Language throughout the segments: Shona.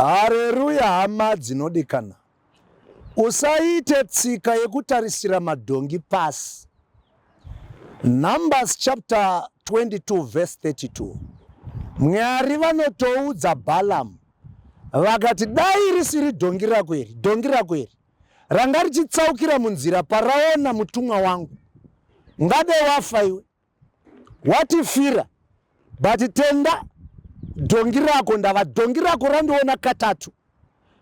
Hareruya hama dzinodikana. Usaite tsika yekutarisira madhongi pasi. Numbers chapter 22 verse 32. Mwari vanotoudza Balaam vakati dai risiri dhongi rako iri, dhongi rako iri ranga richitsaukira munzira paraona mutumwa wangu, ngade wafa iwe. Watifira but tenda dhongi rako ndava dhongi rako randiona katatu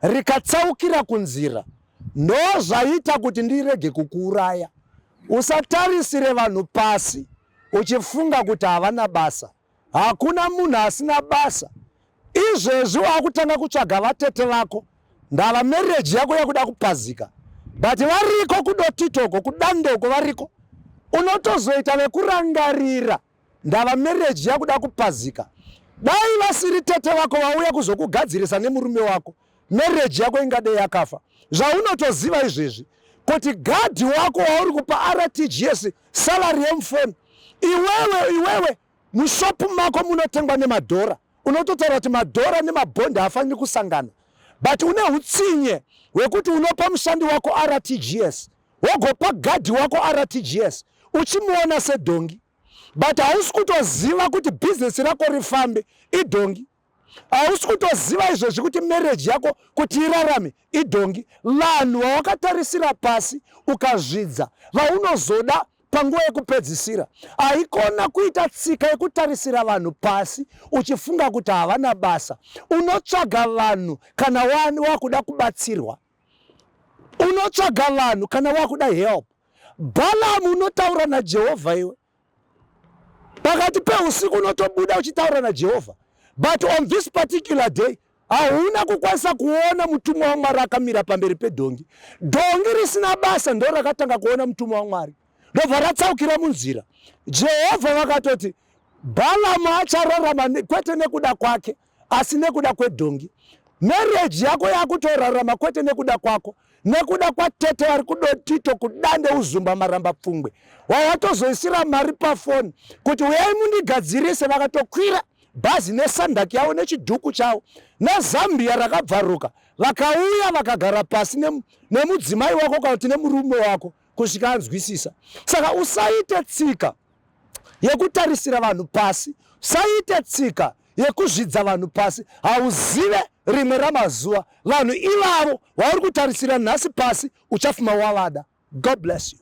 rikatsaukira kunzira ndozvaita kuti ndirege kukuuraya. Usatarisire vanhu pasi uchifunga kuti havana basa. Hakuna munhu asina basa. Izvezvi wakutanga kutsvaga vatete vako ndava marriage yako yakuda kupazika but variko kudotitoko kudandoko variko unotozoita vekurangarira ndava marriage yakuda kupazika dai vasiri tete vako vauya kuzokugadzirisa nemurume wako marriage yako ingadei yakafa zvaunotoziva izvezvi kuti gadhi wako wauri kupa rtgs salary yemufoni iwewe iwewe mushopu mako munotengwa nemadhora unototaura kuti madhora nemabhondi haafaniri kusangana but une utsinye hwekuti unopa mushandi wako rtgs wogopa gadhi wako rtgs uchimuona sedhongi but hausi kutoziva kuti bhizinesi rako rifambe idhongi hausi kutoziva izvezvi kuti marriage yako kuti irarame idhongi vanhu vawakatarisira pasi ukazvidza vaunozoda panguva yekupedzisira haikona kuita tsika yekutarisira vanhu pasi uchifunga kuti havana basa unotsvaga vanhu kana wakuda kubatsirwa unotsvaga vanhu kana wakuda help balamu unotaura najehovha iwe pakati peusiku unotobuda uchitaura najehovha but on this particular day hauna kukwanisa kuona mutumwa wamwari akamira pamberi pedhongi dhongi risina basa ndo rakatanga kuona mutumwa wamwari ndobva ratsaukira munzira jehovha vakatoti bhalamu achararama kwete nekuda kwake asi nekuda kwedhongi marriage yako yakutorarama kwete nekuda kwako nekuda kwatete vari kudotito kudande uzumba maramba pfungwe wawatozoisira mari pafoni kuti uyai mundigadzirise vakatokwira bhazi nesandaki yavo nechidhuku chavo nezambia rakabvaruka vakauya vakagara pasi nemudzimai wako kana kuti nemurume wako kusvika anzwisisa saka usaite tsika yekutarisira vanhu pasi usaite tsika yekuzvidza vanhu pasi hauzive rimwe ramazuva vanhu ivavo vauri kutarisira nhasi pasi uchafuma wavada god bless you.